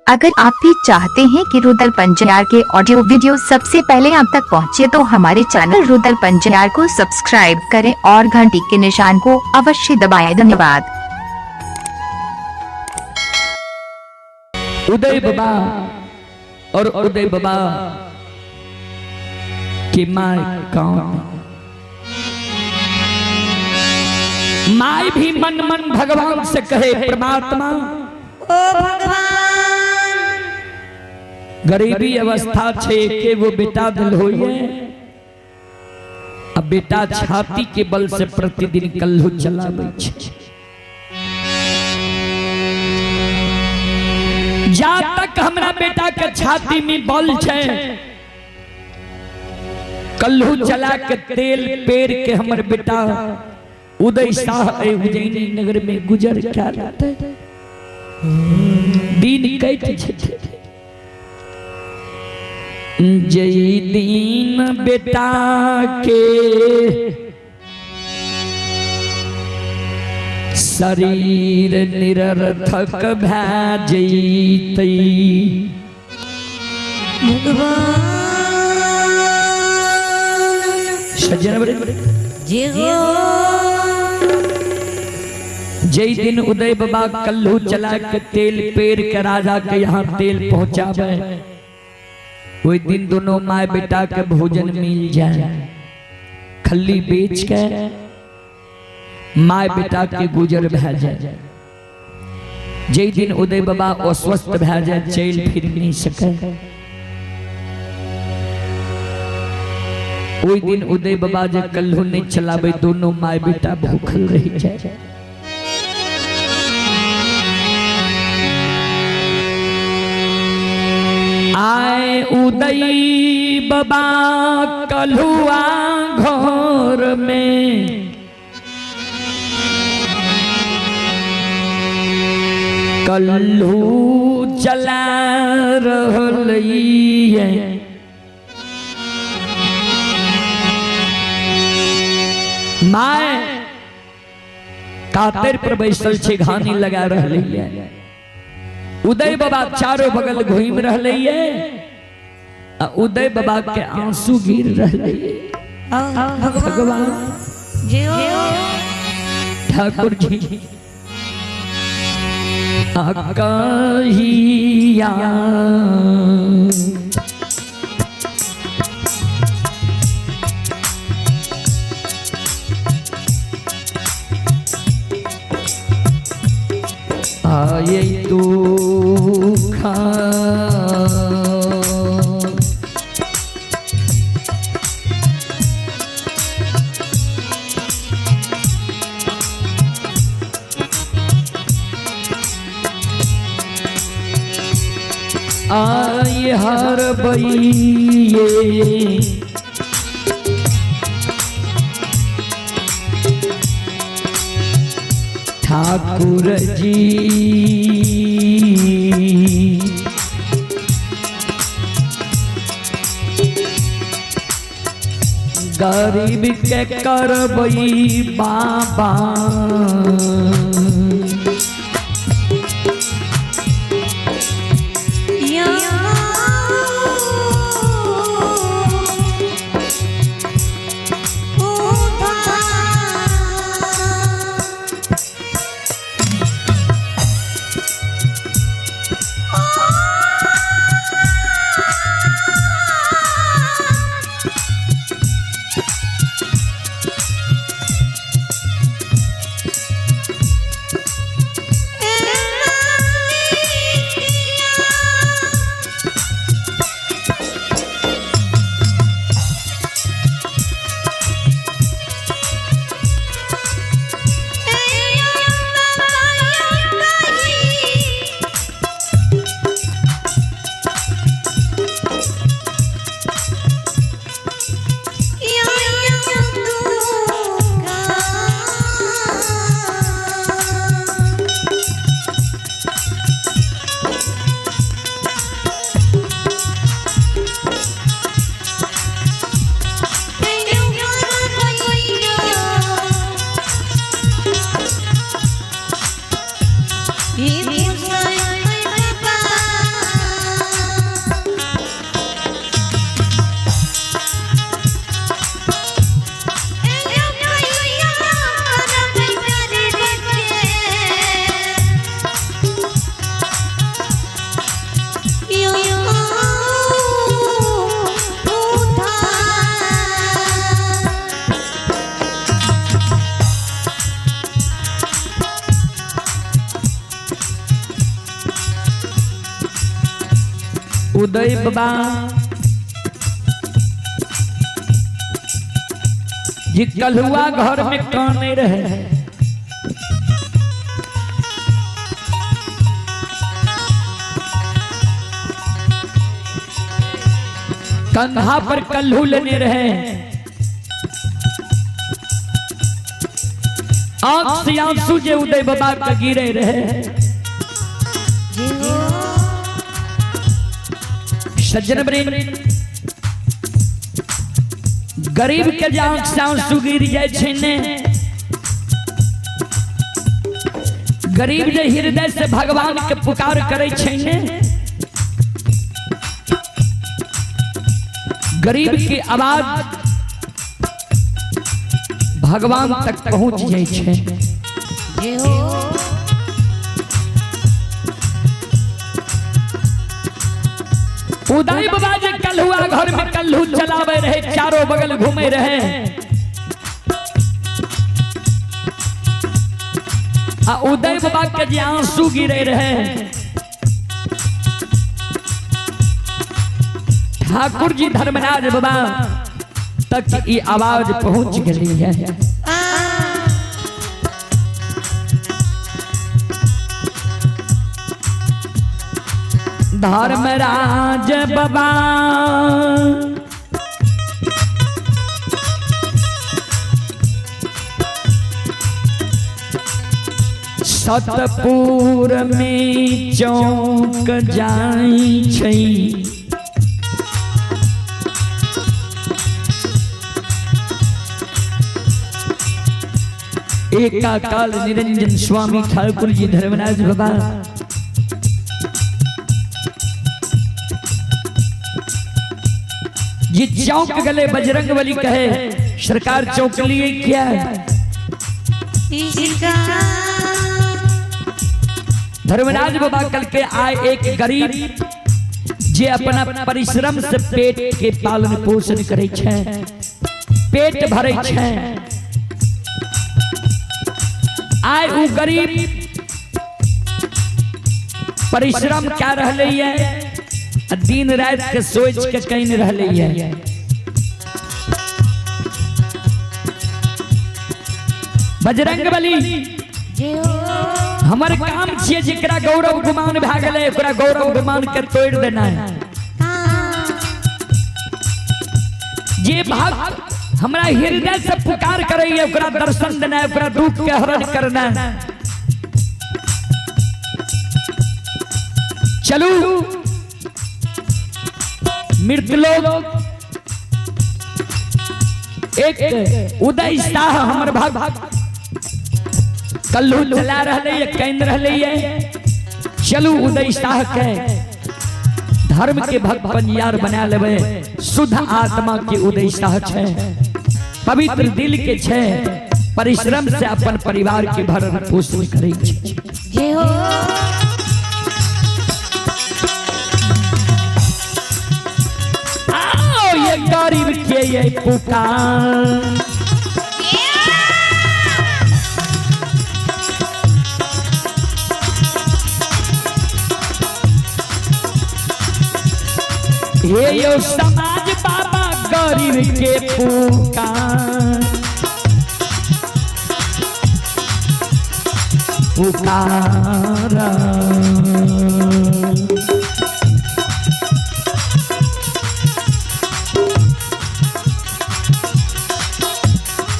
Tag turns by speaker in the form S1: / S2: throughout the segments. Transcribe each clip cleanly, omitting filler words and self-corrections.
S1: अगर आप भी चाहते हैं कि रुदल पंजार के ऑडियो वीडियो सबसे पहले आप तक पहुंचे तो हमारे चैनल रुदल पंजार को सब्सक्राइब करें और घंटी के निशान को अवश्य दबाएं। धन्यवाद।
S2: उदय बाबा और उदय बाबा की my कौन? My भी मन मन भगवान से कहे, परमात्मा
S3: ओ भगवान,
S2: गरीबी अवस्था छे के वो बेटा दिल होइए, अब बेटा छाती के बल से प्रतिदिन कल्हू चलाबै छे। जा तक हमरा बेटा के छाती में बल छे, कल्हू चला के तेल पेर के हमर बेटा उदय शाह उज्जैनी नगर में गुजर क्या रहते, दिन कट छे। जय दिन बेटा के शरीर निरर्थक भै जैतै, सज्जन जय दिन उदय बाबा कल्हू चला के तेल पेर के राजा के यहाँ तेल पहुंचावे, वही दिन दोनों my बेटा के भोजन मिल जाए। खल्ली बेच के my बेटा के गुजर भै जाए। जय दिन उदय बाबा अस्वस्थ भै जाए, चल फिर नहीं सके, वही दिन उदय बाबा जे कल्हू नहीं चलावे, दोनों my बेटा भूखल रह जाए। आए उदय बाबा कल्हुआ घर में, कल्हू चला रहलै है। My कातर पर बैसल छे, घानी लगा रहलै है। उदय बाबा चारों बगल घूम रहलै है, उदय बाबा के आंसू गिर रहलै है। भगवान ठाकुर जी कहिया आये दुखा, आये हर बइये ठाकुर जी, गरीब के करबई बाबा, उदय बाबा जी कलुआ घर में काने रहे। कंधा पर कल्लू लेने रहे, आंख से आंसू जे उदय बाबा के गिरे रहे। सज्जन वृंद, गरीब के जे आंख से आंसू गिर जाए छै ने, गरीब जे हृदय से भगवान के पुकार करे छै ने, गरीब की आवाज भगवान तक पहुंच जाए छै। उदय बाबा जे कल्हुआ घर में कल्हू चलावे रहे, चारों बगल घूमे रहे, आ उदय बाबा के जे आंसू गिरे रहे, ठाकुर जी धर्मराज बाबा तक ये आवाज पहुंच गई है। धर्मराज बाबा सतपुर में चौक जाई छै, एकाकाल निरंजन स्वामी ठाकुर जी धर्मराज बाबा ये चौक गले बजरंग बली कहे, सरकार चौक लिए क्या है? धर्मराज बाबा कल के आए एक गरीब जे अपना परिश्रम से पेट के पालन पोषण करे छे, पेट भरे छे। आए उ गरीब परिश्रम क्या रहले है, दिन रात के सोच के कहीं रहले है। बजरंग बली हमर काम छिए जेकरा गौरव गुमान भए गेलै ओकरा गौरव गुमान के तोड़ देना है। जे भक्त हमरा हृदय से पुकार करैए ओकरा दर्शन देना है, ओकरा दुख के हरण करना है। चलू मृतलोक एक उदय शाह हमर भक्त कल्लू चला रहले है, कैंद रहले है। चलू उदय शाह के धर्म के भक्त पंजियार बना लेवे। शुद्ध आत्मा के उदय शाह छे, पवित्र दिल के छे, परिश्रम से अपन परिवार के भरण पोषण करे छे। आओ ये गरीब के ये पुकार, हे यो समाज बाबा गरीब के पुकार, पुकार।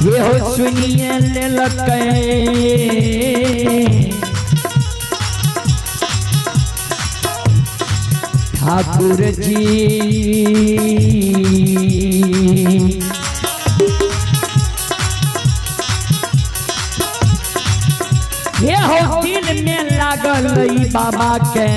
S2: ये हो सुनिए लेलकै ठाकुर जी, ये हो दिल में लागल बाबा के।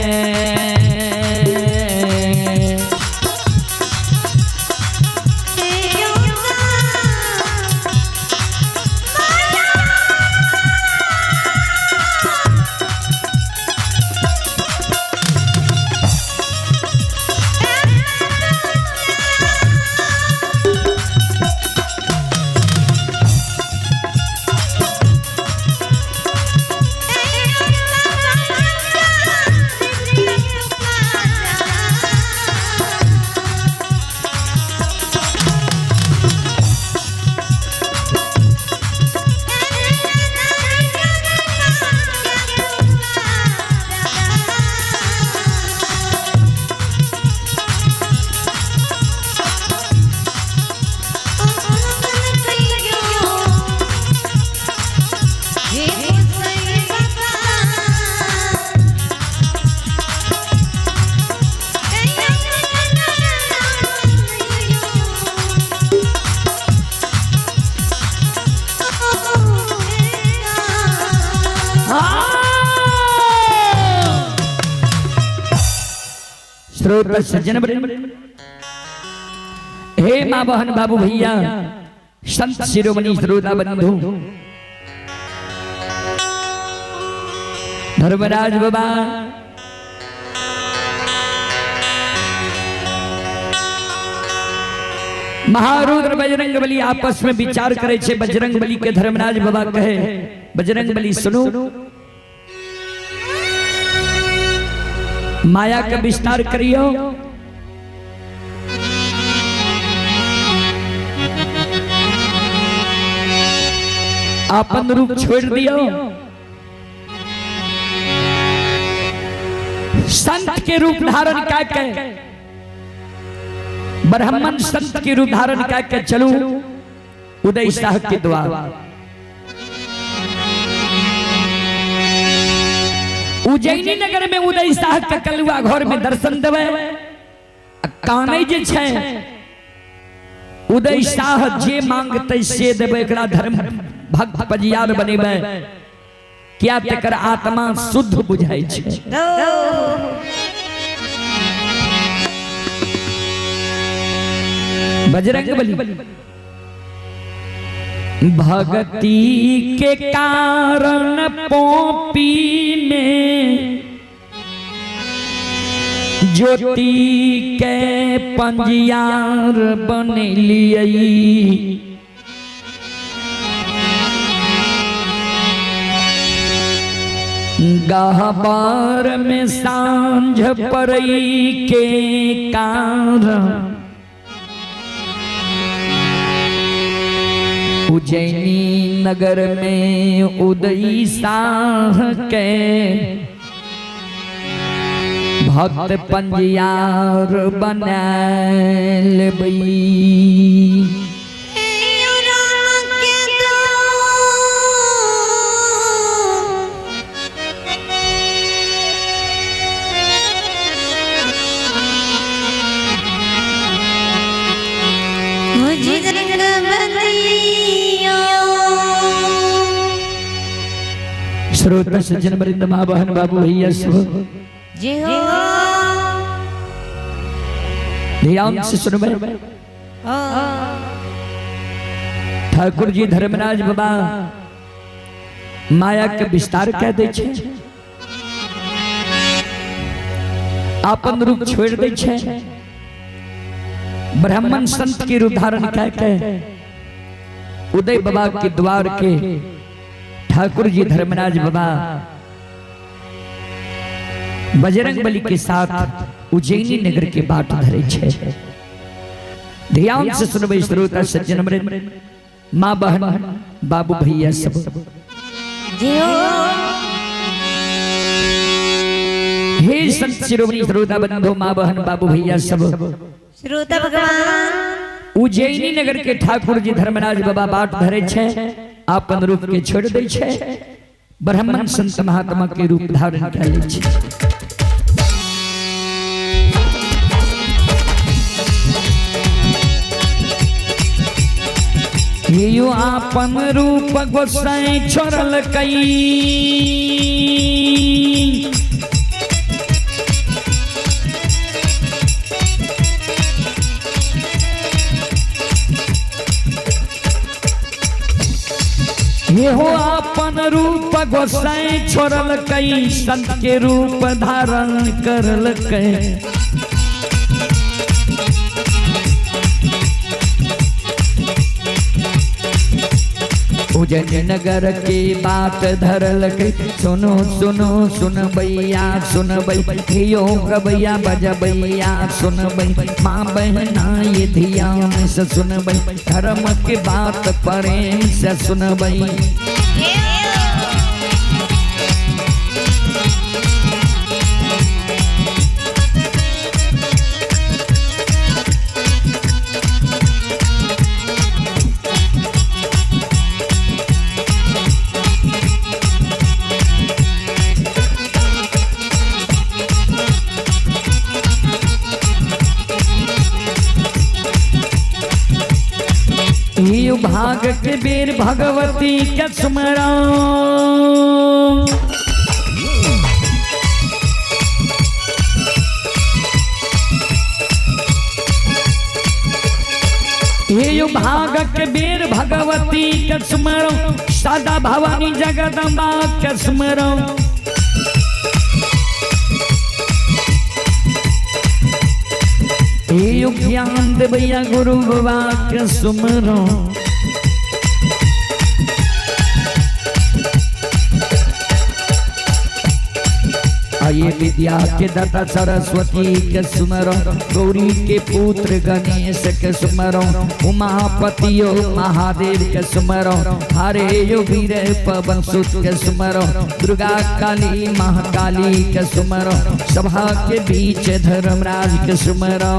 S2: श्रोत सज्जन हे माँ बहन बाबू भैया संत शिरोमणि श्रोता बंधु धर्मराज बाबा महारुद्र बजरंग बली आपस में विचार करे छे। बजरंग बली के धर्मराज बाबा कहे, बजरंग बली सुनो, माया का विस्तार करियो, अपन रूप छोड़ दियो, संत के रूप धारण करके, ब्राह्मण संत के रूप धारण करके चलू उदय शाह के द्वार। उज्जैनी नगर में उदय शाह के कलुआ घर में दर्शन देवे। काने जे छै उदय शाह जे मांगते से देवे, एकरा धर्म भक्त पजियार बनेबे, क्या तकर आत्मा शुद्ध बुझाई छै। बजरंग बली भक्ति के कारण पोपी में ज्योति के पंजियार बनेलियै, गहबर में सांझ परई के कारण उज्जैनी नगर में उदय शाह के भक्त पंजियार बना लेबै। श्रोता सज्जन वृंद माँ बहन बाबू भैया सब
S3: जी हो
S2: ध्यान से सुनबे। ठाकुर जी धर्मराज बाबा माया के विस्तार कह दे छे, अपन रूप छोड़ दे छे, ब्राह्मण संत के रूप धारण कह के उदय बाबा के द्वार के ठाकुर जी धर्मराज बाबा बजरंग बली के साथ उज्जैनी नगर के बाट धरे छे। ध्यान से सुनबे श्रोता सज्जन वृंद माँ बहन बाबू भैया सब
S3: जी हो।
S2: हे संत शिरोमणि श्रोता बंधु माँ बहन बाबू भैया सब
S3: श्रोता भगवान
S2: उज्जैनी नगर के ठाकुर जी धर्मराज बाबा बाट धरे छे, अपन रूप के छोड़ दे छे, ब्राह्मण संत महात्मा के रूप धारण कर ले छे। यो आपन रूप गोसाई छोड़ल कई, हो अपन रूप गोसाई छोड़ल कई, संत के रूप धारण करल कई। उज्जैन नगर के बात धरल कई, सुनो सुनो सुनबैया सुनबै, यो गबैया बजबैया सुनबै, माँ बहना ये ध्यान से सुनबै, धर्म के बात प्रेम से सुनबै। भाग के बेर भगवती के सुमरा, हे भाग के बेर भगवती के सुमरो, सदा भवानी जगदम्बा के सुमरो। हे ज्ञान देवैया गुरु बाबा के सुमरो। ये विद्या के दाता सरस्वती के सुमरो, गौरी के पुत्र गणेश के सुमरो, उमापतियो महादेव के सुमरो, हरे यो वीर पवन सुत के सुमरो, दुर्गा काली महाकाली के सुमरो, सभा के बीच धर्मराज के सुमरो।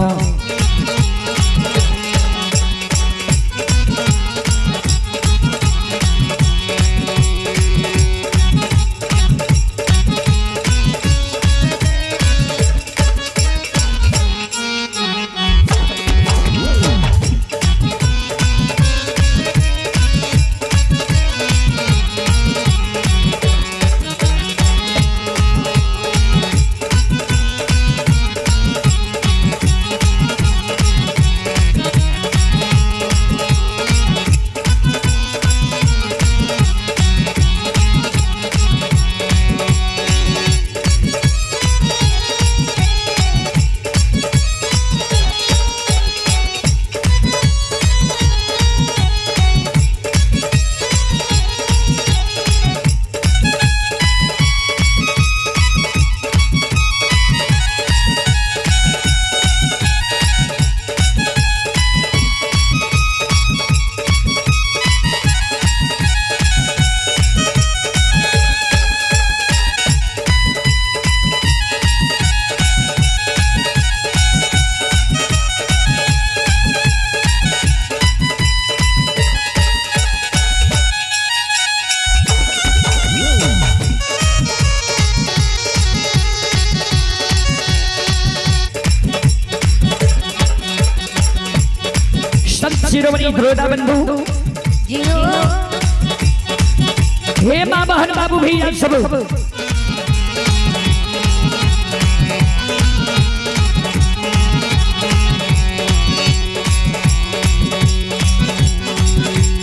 S2: शिरोमणि ध्रुवदा बंधु
S3: जी हो।
S2: हे माँ बहन बाबू भैया सब,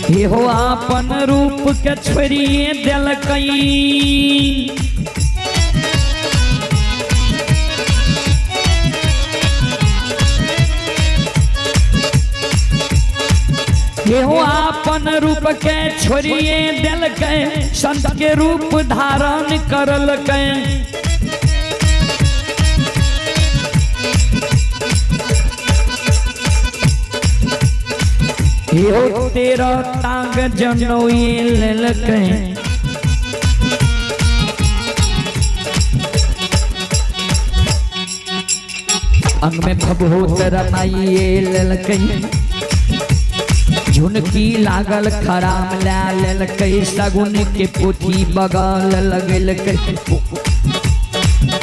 S2: हे हो आपन रूप के छोड़िए दिलकई, हो आपन रूप के छोड़िए दिलकै, संत के रूप धारण करलकै। हो तेरा तांग जनोई लेलकै, अंग में भभूत रमाइए लेलकै, झुनकी लागल खराम ला लेलकै, सगुन के पोथी बगल लगेलकै,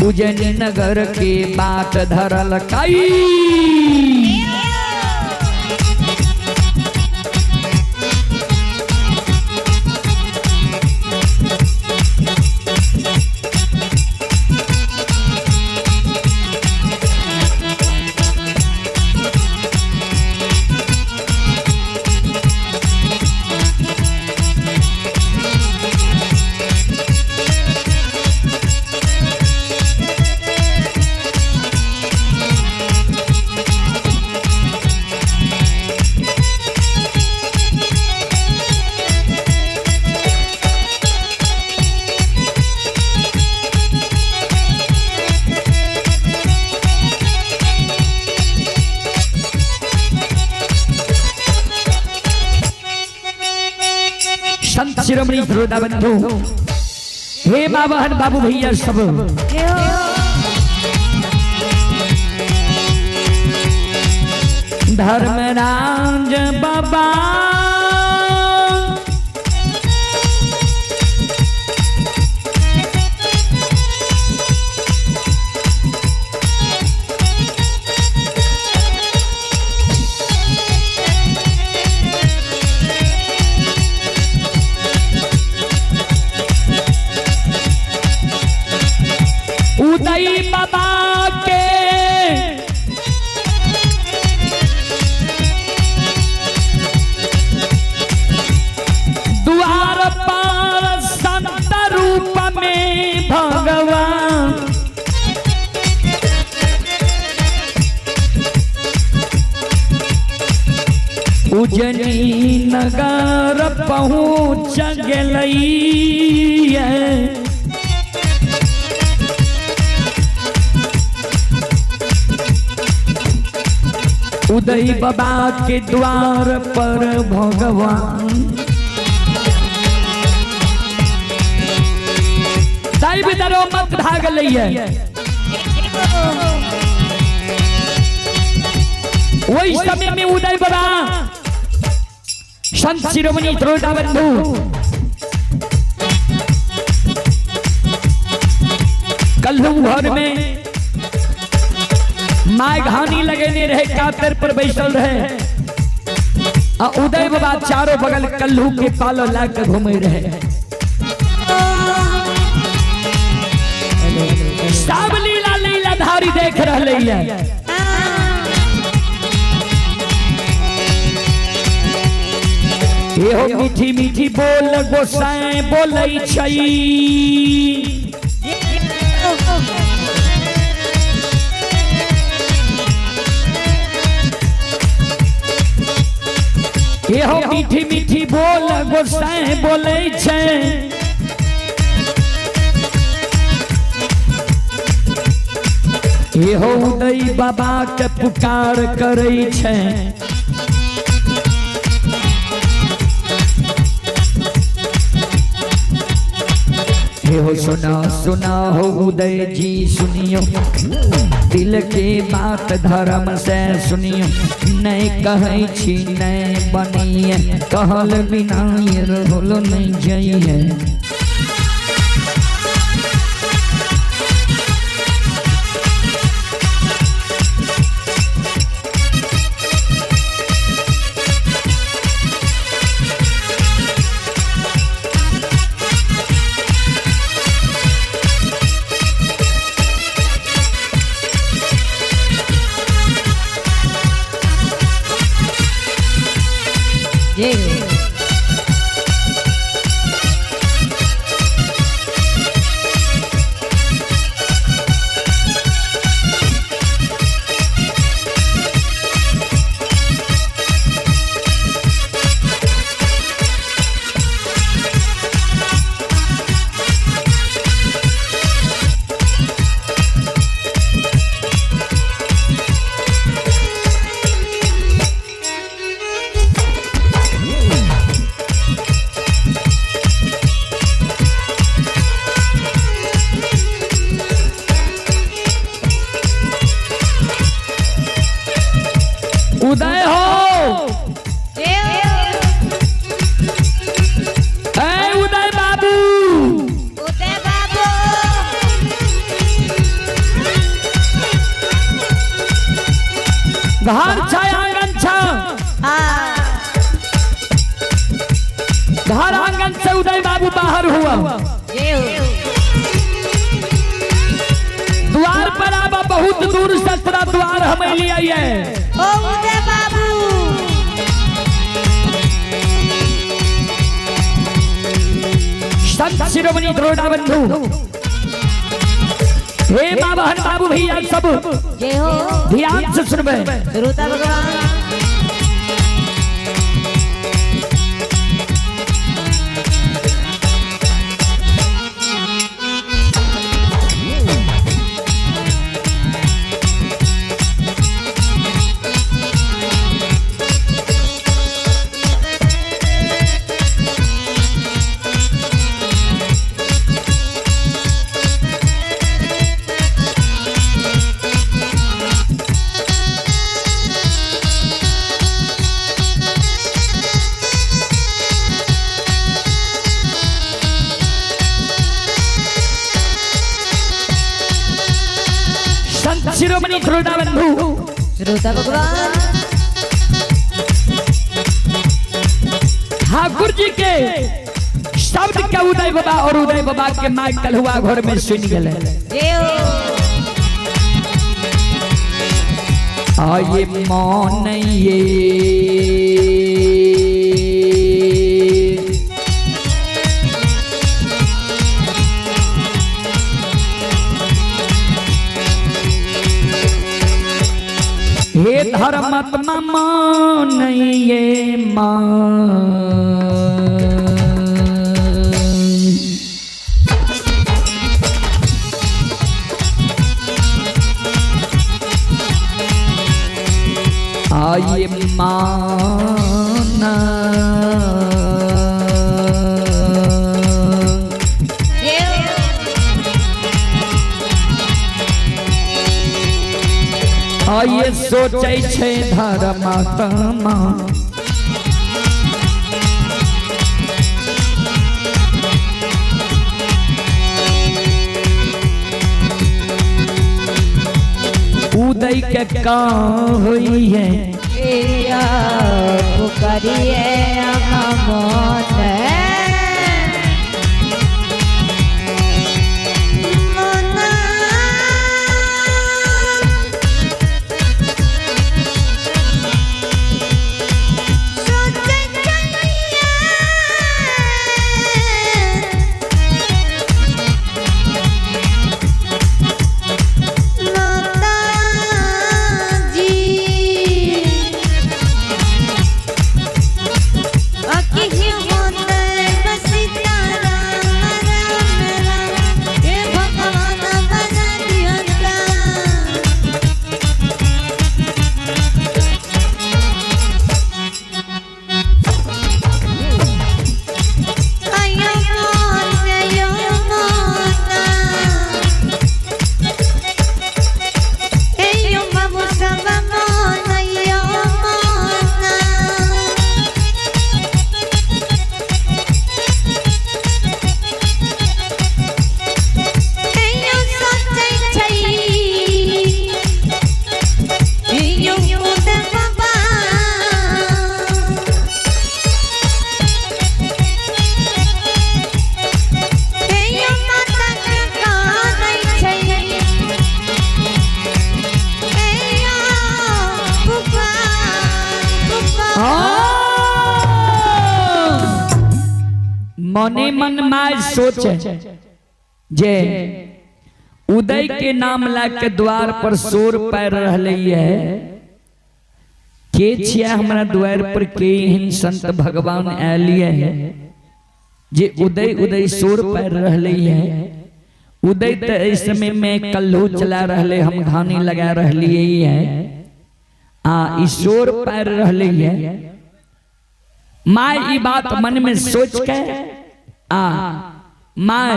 S2: उज्जैन नगर के बाट धरलकै। संत शिरोमणि श्रोता बंधु, हे माँ बहन बाबू भैया सब, धर्मराज बाबा उदय बाबा के उजनी नगर पहुँच गेलैया। उदय बाबा के द्वार पर भगवान दैव दरो मत भाग लइए। वही समय में उदय बाबा संत शिरोमणि त्रोटा बंधु कल्लू घर में my घानी लगेने रहे, कातर पर बैसल रहे आ उदय बाबा चारों बगल कल्लू के पालो ला के घूमे रहे। सब लीला लीला धारी देख रहे है। एहो मीठी मीठी बोल गोसाई बोलै छै, एहो मीठी मीठी बोल गोसाई बोलै छै। एहो उदय बाबा के पुकार करै छै। एहो सुना सुना हो उदय जी सुनियो, दिल के बात धर्म से सुनियो, नहीं कहै छी नहीं बनिए, कहल बिना रहल नहीं जाइए। उदय हो ए उदय बाबू,
S3: उदय बाबू
S2: घर छ आंगन छ, घर आंगन से उदय बाबू बाहर हुआ, द्वार पर आबा बहुत दूर से तोरा द्वार हमें लिया है।
S3: ओ उदय बाबू
S2: संत शिरोमणि द्रोणा बंधु, हे माँ बहन बाबू भैया सब
S3: जय हो,
S2: ध्यान से सुनबे।
S3: श्रोता भगवान
S2: शिरोमणि श्रोता बंधु,
S3: श्रोता भगवान
S2: ठाकुर जी के शब्द के उदय बाबा और उदय बाबा के माँ कलहुआ घर में सुन गए। आये मौन ये हे धर्मात्मा मानइये माँ। आइए माना।
S3: जय हो।
S2: आइए सोचै छै धर्मात्मा। उदय के का होइए
S3: पुकारिए मन
S2: मने मन my सोचे जे उदय के नाम ला के द्वार पर शोर पैर रहले है, के छिया हमरा द्वार पर के एहन संत भगवान आलिए है जे उदय उदय शोर पैर रहले है। उदय तो इस समय में कल्लू चला रहले, हम घानी लगा रहलिए है, आ ई शोर पैर रहले है। My ई बात मन में सोच के आ my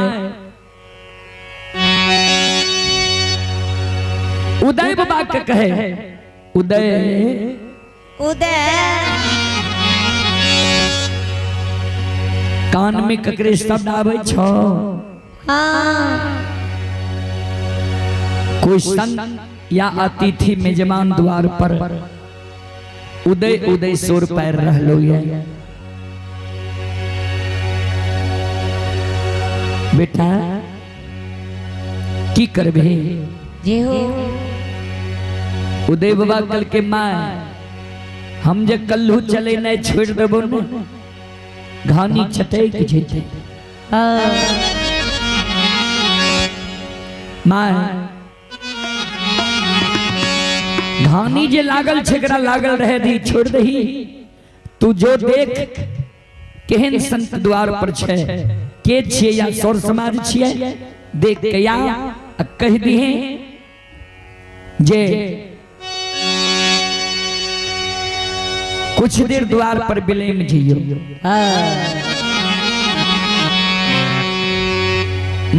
S2: उदय बाबा के कहे, उदय
S3: उदय
S2: कान में ककरे शब्द आबै छो?
S3: हाँ।
S2: कोई संत या अतिथि मेजबान द्वार पर उदय उदय शोर पैर रहलो ये। बेटा की करबे?
S3: जे हो।
S2: उदय बाबा कल के माय हम जे कल्लू चले नहीं छोड़ देबो ने, घानी छटैक जेतै।
S3: हाँ।
S2: My घानी जे लागल छै एकरा लागल रहे दी, छोड़ दही। तू जो देख केहन संत द्वार पर छै, के छियै या सौर समाज छियै, देख के या आ कह दिहे जे कुछ देर द्वार पर बिलैम जइयो।
S3: हाँ।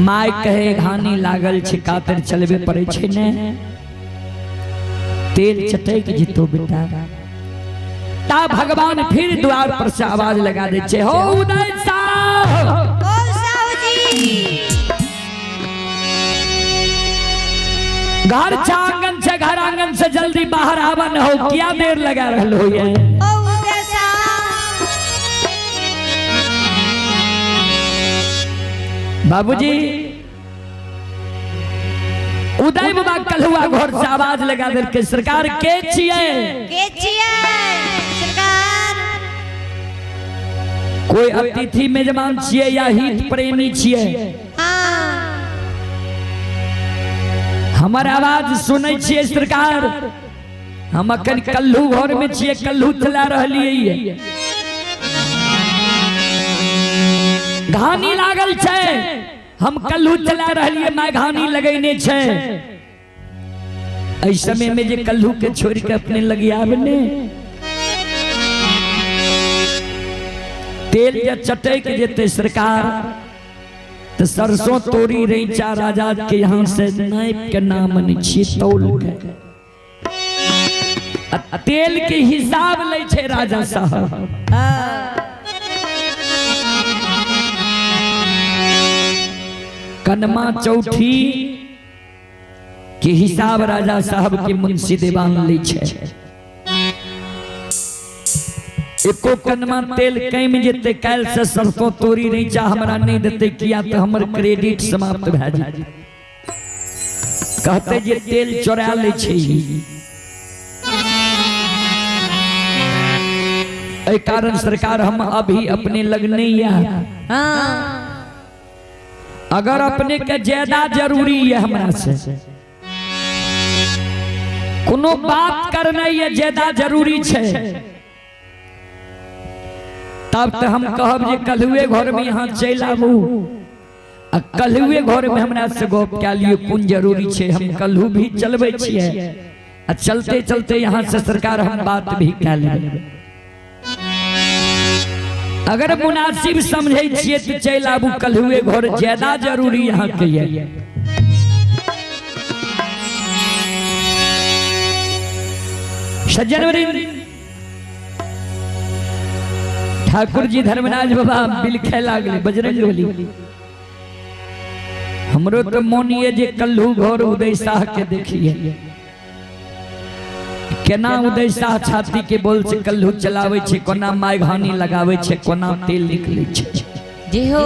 S2: My कहे घानी लागल छै कातर चलबे पड़े छै ने, तेल चटैक जितो बेटा। ता भगवान फिर द्वार पर से आवाज लगा दे छे, हो उदय साहब,
S3: ओ साहु जी,
S2: घर छा आंगन से, घर आंगन से जल्दी बाहर आवन हो, क्या देर लगा रहलो ये?
S3: ओ उदय साहब।
S2: बाबूजी उदय बाबा कलहुआ घर से आवाज लगा दे के सरकार के छियै?
S3: के छियै सरकार?
S2: कोई अतिथि मेजबान छियै या हित प्रेमी छियै?
S3: हाँ।
S2: हमर आवाज सुनै छियै सरकार? हम अखन कल्लू घर में छियै, कल्लू चला रहलियै ये। घानी लागल छै, हम कल्लू चला रहलियै, my घानी लगैने छै। एहि समय में जे कल्लू के छोड़ के अपने लगियाब ने, तेल जे चटक जेतै सरकार तो सरसों तोरी रैचा राजा के यहाँ से नाइप के नाम नहीं छियै, तौल के तेल के हिसाब लै छै राजा साहब। कनमा चौथी के हिसाब राजा साहब के मुंशी देवान लै छै। एको कनमा तेल कम जेतै, काल्हि से सरसों तोरी रैचा हमरा नहीं देतै, किया तो हमर क्रेडिट समाप्त भए जेतै। कहते जे तेल चोरा लै छै। एहि कारण सरकार हम अभी अपने लग नहीं है। अगर अपने के ज्यादा जरूरी है हमरा से कोनो बात करना है, ज्यादा जरूरी छै, तब तो हम कहब जे कलहुए घर में यहाँ चलि आबू आ कलहुए घर में हमरा से गप कए लियौ, कोन जरूरी छै, हम कलहू भी चलबै छियै आ चलते चलते यहाँ से सरकार हम बात भी कए लेबै। अगर मुनासिब समझै छियै तो चलि आबू कलहुए घर, ज्यादा जरूरी यहाँ के ये। सज्जन ठाकुर जी धर्मराज बाबा बिलखे लागले बजरंग बली। हमरो तो मन ये जे कल्लू घर उदय शाह के देखिए केना उदय शाह छाती के बोल से कल्लू चलावे छे, कोना my घानी लगावे छे, कोना तेल निकले छे।
S3: जी हो।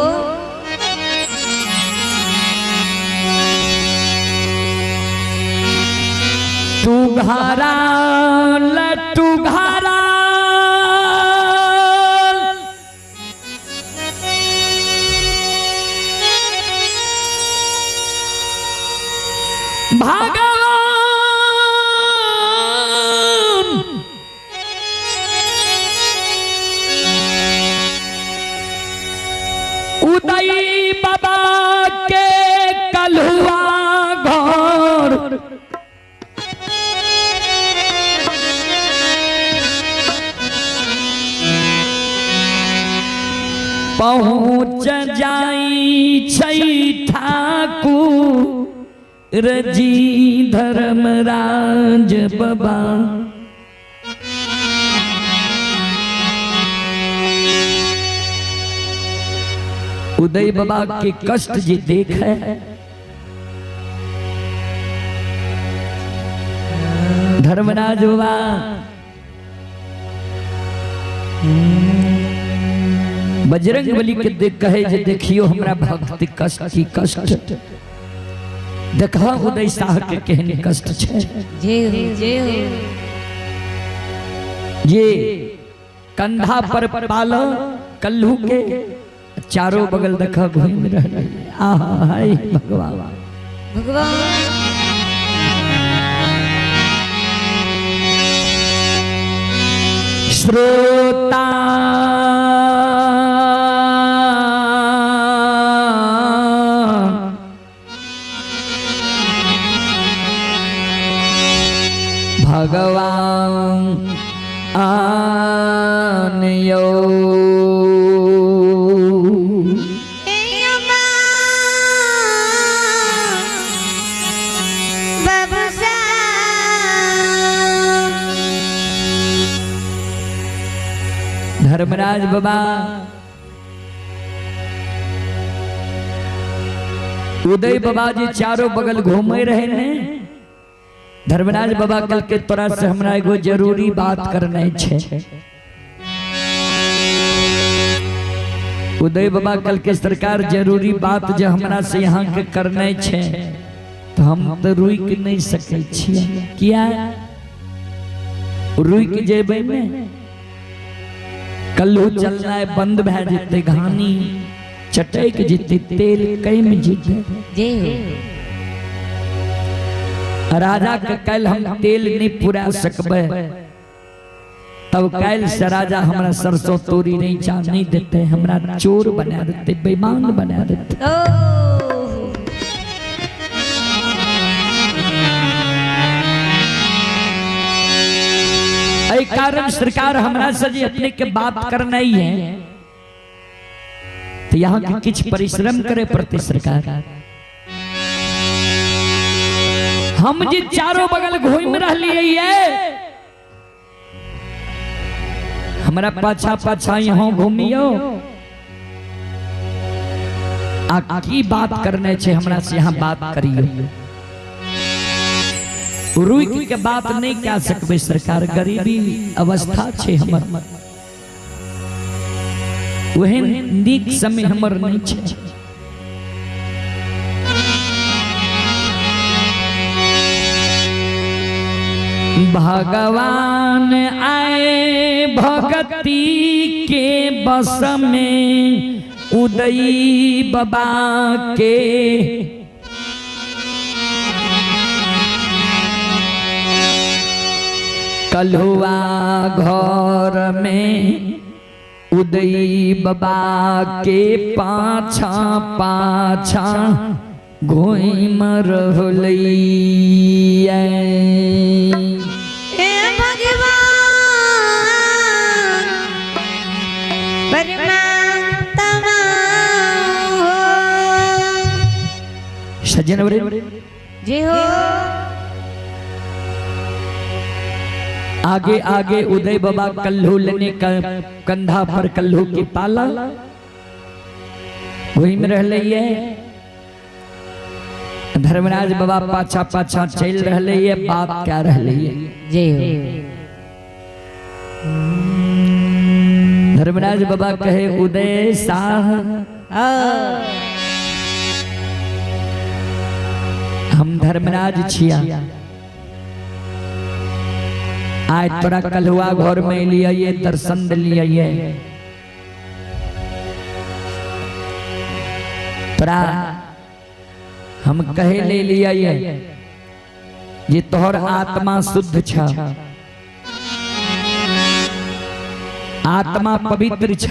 S2: तू घारा लट्टू घारा भगवान उदय बाबा के कलुआ घर पहुँच जाई छै ठाकुर जी धर्मराज बाबा। उदय बाबा के कष्ट जे देखे धर्मराज बाबा बजरंग बली के देख कहे जे देखियो हमरा भक्ति कष्ट की कष्ट देखा उदय शाह के केहन कष्ट छे। ये कंधा पर पाल कल्लू के चारों बगल देखा घूम रहे। आहा हाय भगवान
S3: भगवान।
S2: श्रोता भगवान आनयो धर्मराज बाबा उदय बाबा जी चारों बगल घूमे रहे ने। धर्मराज बाबा कल के तोरा से हमरा एगो जरूरी बात करना छे। उदय बाबा कल के सरकार जरूरी बात जो हमरा से यहाँ के करना छे तो हम तो रुक नहीं सके छिए। किया रुक जेबै ने कल्लू चलना बंद भए जेतै, घानी चटक जेतै, तेल कम जेतै। राजा के काल्हि हम तेल नहीं पुरा सकबै, तब काल्हि से राजा हमरा सरसों तोरी नहीं चा नहीं देते, हमरा चोर बना देते, बेईमान बना देते। एहि कारण सरकार हमरा से जे अपने के बात करना ही है तो यहाँ के किछ परिश्रम करे पड़ते। सरकार हम जे चारों बगल घूम रही है, हमरा पाछा पाछा यहाँ घूमियो आ की बात करने छे, हमरा से यहाँ बात करियो। रुक के बात नहीं कह सकबे सरकार, गरीबी अवस्था छे हमर, ओहन नीक समय हमर नहीं छे। भगवान आए भगती के बस में उदयी बाबा के, कलहुआ घर में उदयी बाबा के पाछा पाछा घूम रहलै।
S3: हे भगवान परमात्मा हो।
S2: सज्जन
S3: जय हो।
S2: आगे आगे उदय बाबा कल्लू लेने का कंधा पर कल्लू के पाला घूम रहले है। धर्मराज बाबा पाछा पाछा चल रहले है, बात क्या रहले है।
S3: जय हो।
S2: धर्मराज बाबा कहे उदय साह हम धर्मराज छिया, आज तोरा कलहुआ घर में लिये दर्शन दिलिए, तोरा हम कहे ले लिये जे तोहर आत्मा शुद्ध छ, आत्मा पवित्र छ,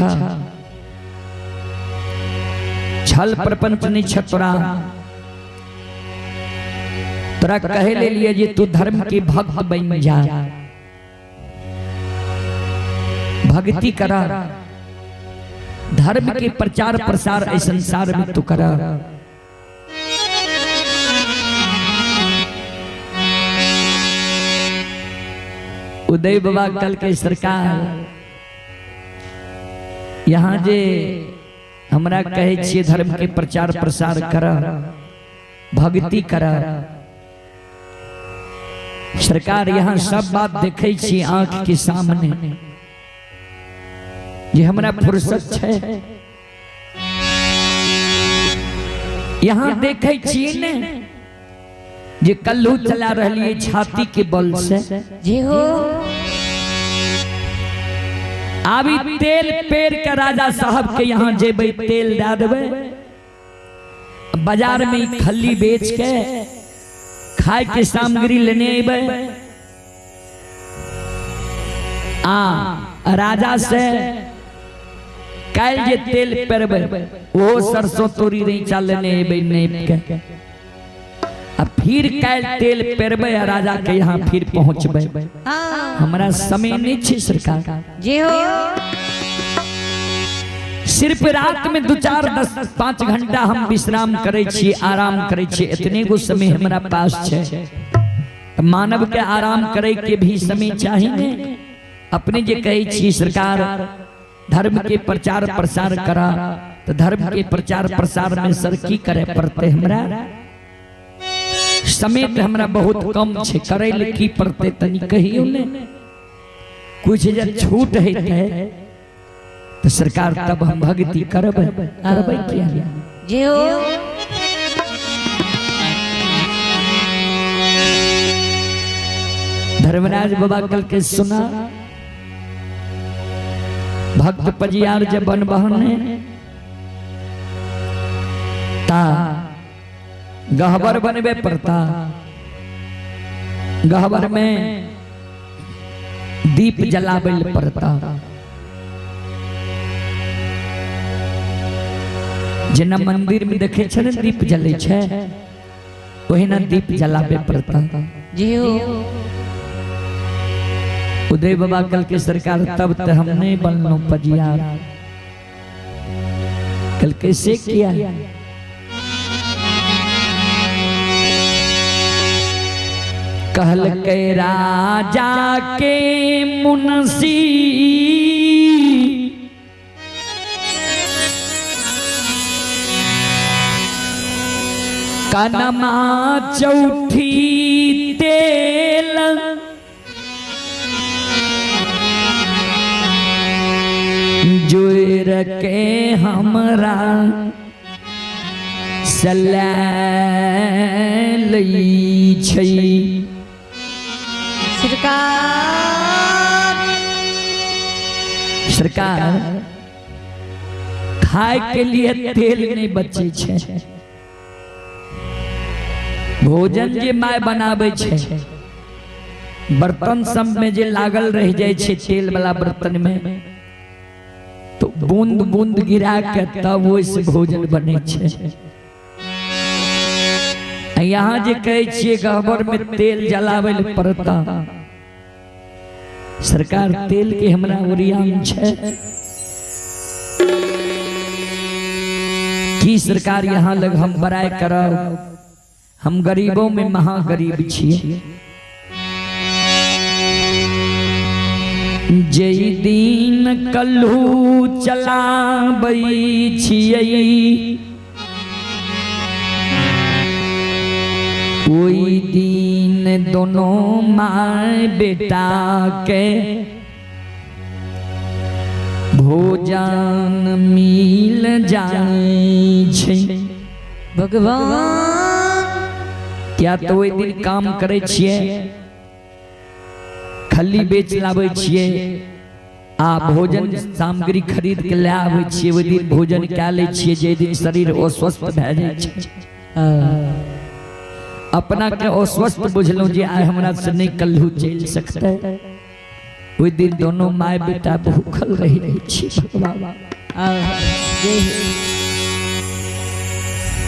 S2: छल प्रपंच नहीं छ तोरा, तोरा कहे ले लिए जे तू धर्म के भक्त बन जा, भक्ति करा, धर्म के प्रचार प्रसार इस संसार में तू करा। उदय बाबा कल के सरकार यहाँ जे हमरा कहे छिए धर्म के प्रचार प्रसार करा, भक्ति करा, सरकार यहाँ सब बात देखे छी आंख के सामने, जे हमरा फुर्सत छै यहाँ देखे छी ने जे कल्लू चला रही छाती के बल से।
S3: जी हो।
S2: आबी तेल पेड़ के राजा साहब के यहाँ जेबै तेल दे देबै, बाजार में खल्ली बेच के खाए के सामग्री लेने अबै, आ राजा से काल्हि जे तेल पेरबै ओहो सरसों तोरी रैचा लेने अबै नापि के, आ फिर काल्हि तेल पेरबै आ राजा के यहाँ फिर पहुँचबै। हमरा समय नहीं छै सरकार।
S3: जी हो।
S2: सिर्फ रात में 2 4 10 5 घंटा हम विश्राम करै छी, आराम करै छी, इतने गो समय हमरा पास छै। मानव के आराम करे के भी समय चाहिए। अपने जे कहै छी सरकार धर्म के प्रचार प्रसार करा, तो धर्म के प्रचार प्रसार में सर की करे पड़ते हमरा? समय तो हमरा बहुत कम छे, करे ले की पड़ते तनी कहियो ने, कुछ जब छूट है तो सरकार तब हम भक्ति करबै, करबै किया?
S3: जी हो।
S2: धर्मराज बाबा कल के सुना भक्त पजियार जब बन बहने ता गहबर बनबे पड़ता, गहबर में दीप जलाबै लए पड़ता। जेना मंदिर में देखे छै ने दीप जलै छै, ओहिना दीप जलाबे पड़ता।
S3: जय हो।
S2: उदय बाबा कल के सरकार तब त हम नहीं बनलो पजियार। कल कैसे किया? कहल के राजा के मुंशी कनमा चौथी तेल जोर के हमरा सलै छै।
S3: सरकार
S2: सरकार खाए के लिए तेल नहीं बचे छै। भोजन जे my बनाबै छै, बर्तन सब में जे लागल रह जाय छै तेल वाला बर्तन में, तो बूंद बूंद गिरा के तब ओइसे भोजन बनै छै। यहाँ जे कहै छियै गहबर में तेल जलाबै लए पड़ता, सरकार तेल के हमरा ओरियान छै की सरकार यहाँ लग हम बड़ाई करब? हम गरीबों में महा गरीब छियै। जै दिन कल्हू चलाबै छियै ओहि दिन दोनों my बेटा के भोजन मिल जाय छै।
S3: भगवान
S2: क्या तो ओहि दिन काम करै छियै, खल्ली बेच लाबै छियै आ भोजन सामग्री खरीद के लए आबै छियै, ओहि दिन भोजन कए लै छियै जे दिन शरीर अस्वस्थ भए जाइ छै। अपना के अस्वस्थ बुझलहुँ जे आइ हमरा से नहीं कल्हू चलि सकतै, ओहि दिन दोनों my बेटा भूखल रहि जाइ छी। भगवान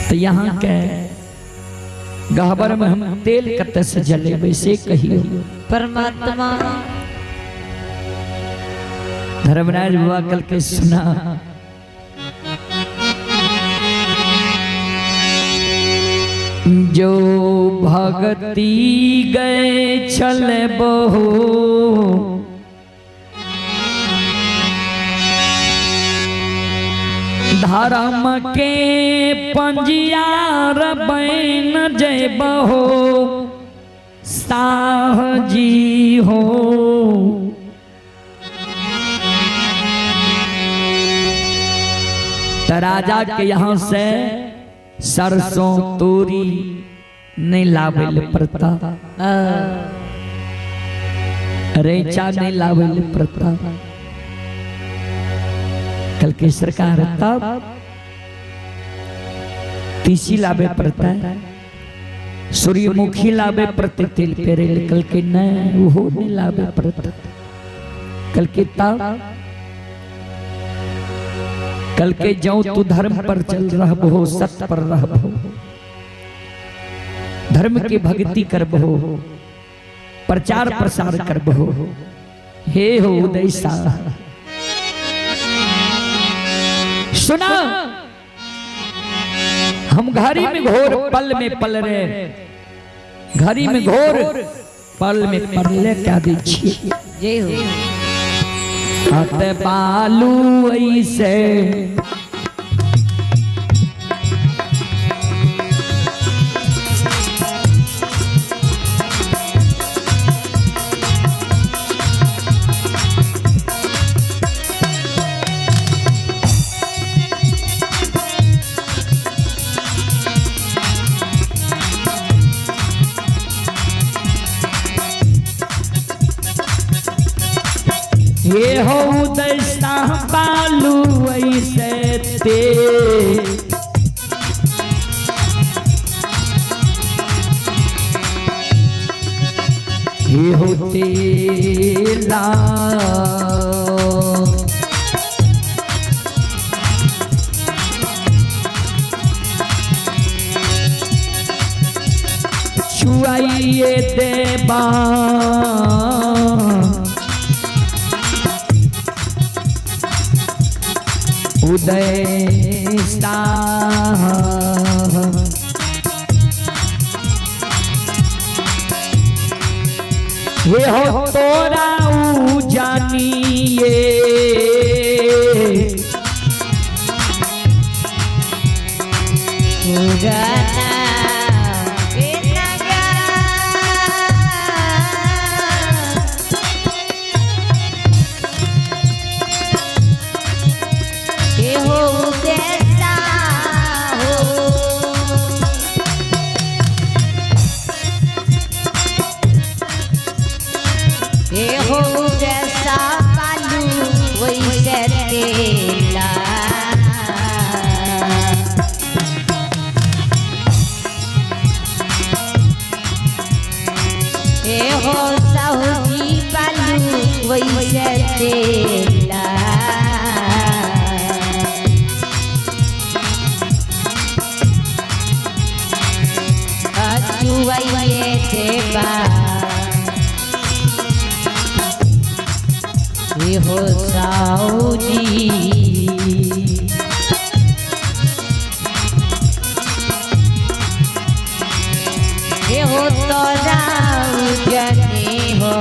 S2: तो यहाँ के गहबर में हम तेल कतऽ से जलेबै से कहियो।
S3: परमात्मा
S2: धर्मराज बाबा कल के सुना जो भगती गए छल बहु धर्म के पंजियार बन जयबहो साह जी हो। त राजा के यहाँ से सरसों तोरी नहीं लावे ले पड़ता, रैचा नहीं लावे ले पड़ता। कल के सरकार तब तीसी लावे पड़ता है, सूर्यमुखी लावे पड़ते तेल पेरे, कल के नहीं वो नहीं लावे पड़ता। कल के तब कल के जाऊं तू धर्म पर चल रहबो, सत्य पर रहबो, धर्म की भक्ति करबो, प्रचार प्रसार करबो। हे हो उदय शाह सुना, हम घड़ी में घोर पल में पल रे, घड़ी में घोर पल में पल क्या दी छिए।
S3: जय हो।
S2: हत बालू ऐसे ये हो उदय बालू ऐसे ते हे हो तेला छुआइए देबा उदय साह। हे हो तोरा ऊ जानिए
S3: पुराना हो साऊ जी हो तोरा जने हो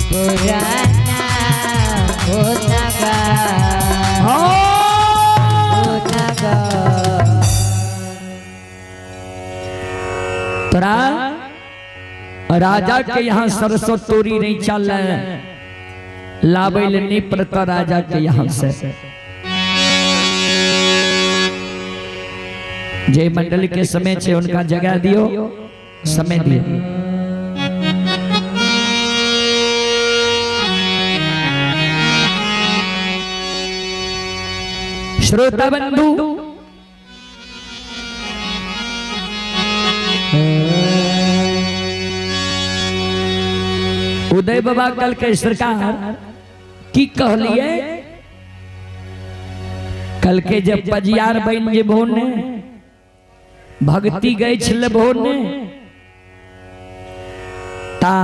S3: पुराना हो नगा हो नगा।
S2: तोरा राजा के यहाँ सरसों तोरी नहीं चल लावे ले नहीं पड़ता राजा के यहाँ से। जय मंडल के समय से उनका जगह दियो, समय दियो। श्रोता बंधु उदय बाबा कल के सरकार की कहलिए कल के जब पजियार बन जेबो ने भक्ति गई छलबो ने ता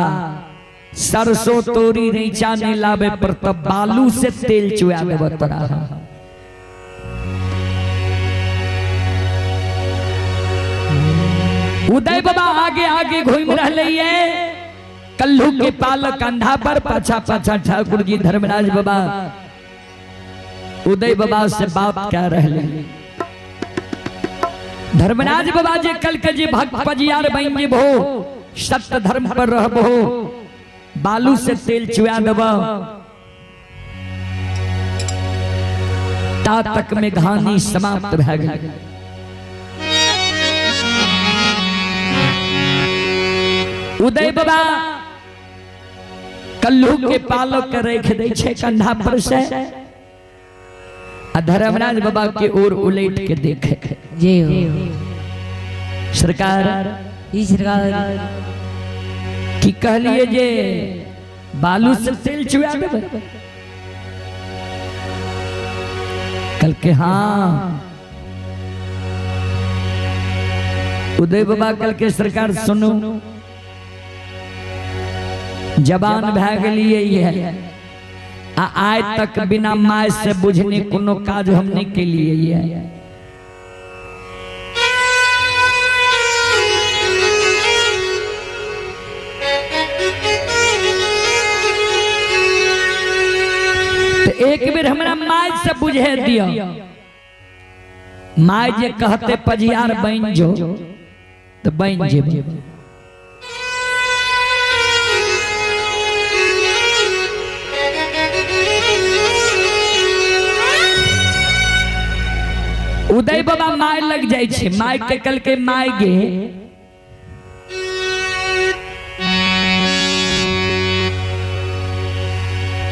S2: सरसों तोरी रैचा नहीं लावे पर तब बालू से तेल चुआ देब तोरा। उदय बाबा आगे आगे घूम रहे है कल्लू के पालक कंधा पर पाछा पाछा ठाकुर जी धर्मराज बाबा उदय बाबा से बात कह रहे। धर्मराज बाबा जे कल के जे भक्त पजियार बन जेबो सत्य धर्म पर रहबो बालू से तेल चुआ देब ता तक में घानी समाप्त भए गेल। उदय बाबा कल्लू के पालक के रख दे छे कंधा पर से आ धर्मराज बाबा के ओर उलट के देखे।
S3: जी हो
S2: सरकार
S3: जी सरकार
S2: की कहलिए जे बालू से तेल चुआ देबै कल के। हाँ उदय बाबा कल के सरकार सुनो जवान भै गेलिए है आ आय तक बिना my से बुझने कोनो काज हम नहीं के लिए है। तो एक बेर हमरा my से बुझे दियो, my जे कहते पजियार बन जो तो बन जेबै। उदय बाबा my लग जाय छे, my के कल के my गे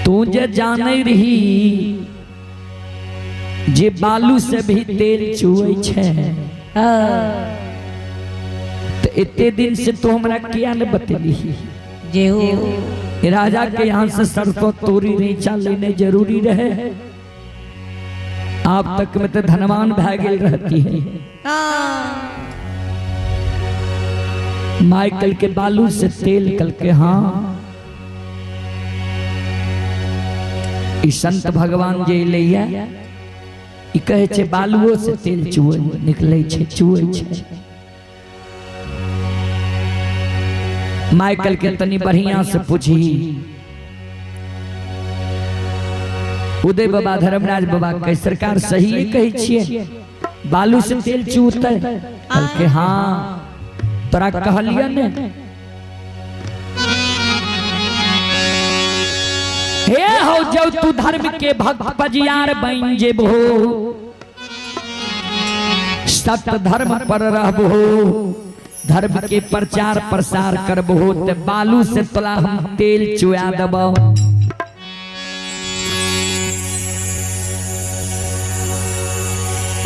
S2: तू जे जाने रही जे बालू से भी तेल चुए छे तो एते दिन से तू हमरा किया ने बतेली?
S3: जय हो।
S2: राजा के यहाँ से सरसों तोरी रैचा लेने जरूरी रहे, आप तक में तो धनवान भै गेल रहती है। माइकल के बालू से तेल कल के हाँ ई संत भगवान जे लैया ई कहे छे बालुओ से तेल चुए निकले छे, चुए छे। माइकल के तनी बढ़िया से पूछी। उदय बाबा धर्मराज बाबा के सरकार सही कही छिए, बालू से तेल चूते? कल के हाँ तोरा कहलिया ने। हे हो जब तू धर्म के भक्त पजियार बन जेबो, सत्य धर्म पर रहबो, धर्म के प्रचार प्रसार करबो, ते बालू से तोला हम तेल चुआ देबो।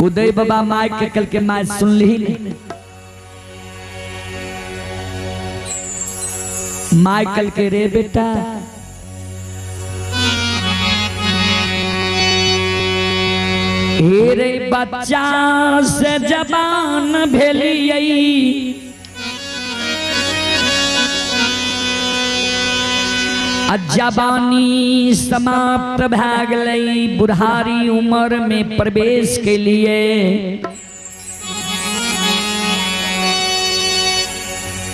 S2: उदय बाबा my के कल के my soon ली ने। My कल के रे बेटा हे रे बच्चा से जबान भेलियै, जबानी समाप्त भै गेलै, बुढ़ारी उम्र में प्रवेश के लिए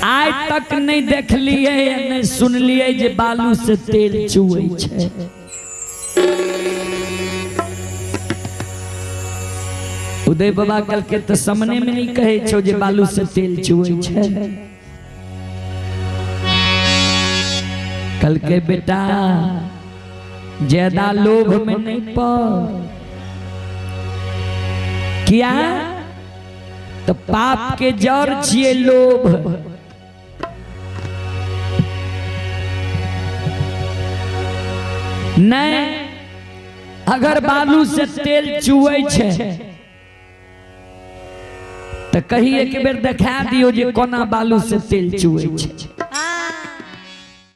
S2: आइ तक नहीं देखलिए नहीं सुनलिए जे बालू से तेल चुए छे। उदय बाबा कल के तो सामने में नहीं कहे छो जे बालू से तेल चुए छे। कल के बेटा ज्यादा लोभ में नहीं पड़, किया तो पाप के जड़ छिए लोभ। नहीं अगर बालू से तेल चुए छे तो कही एक बेर देखा दियो जे कोना बालू से तेल चुए छे।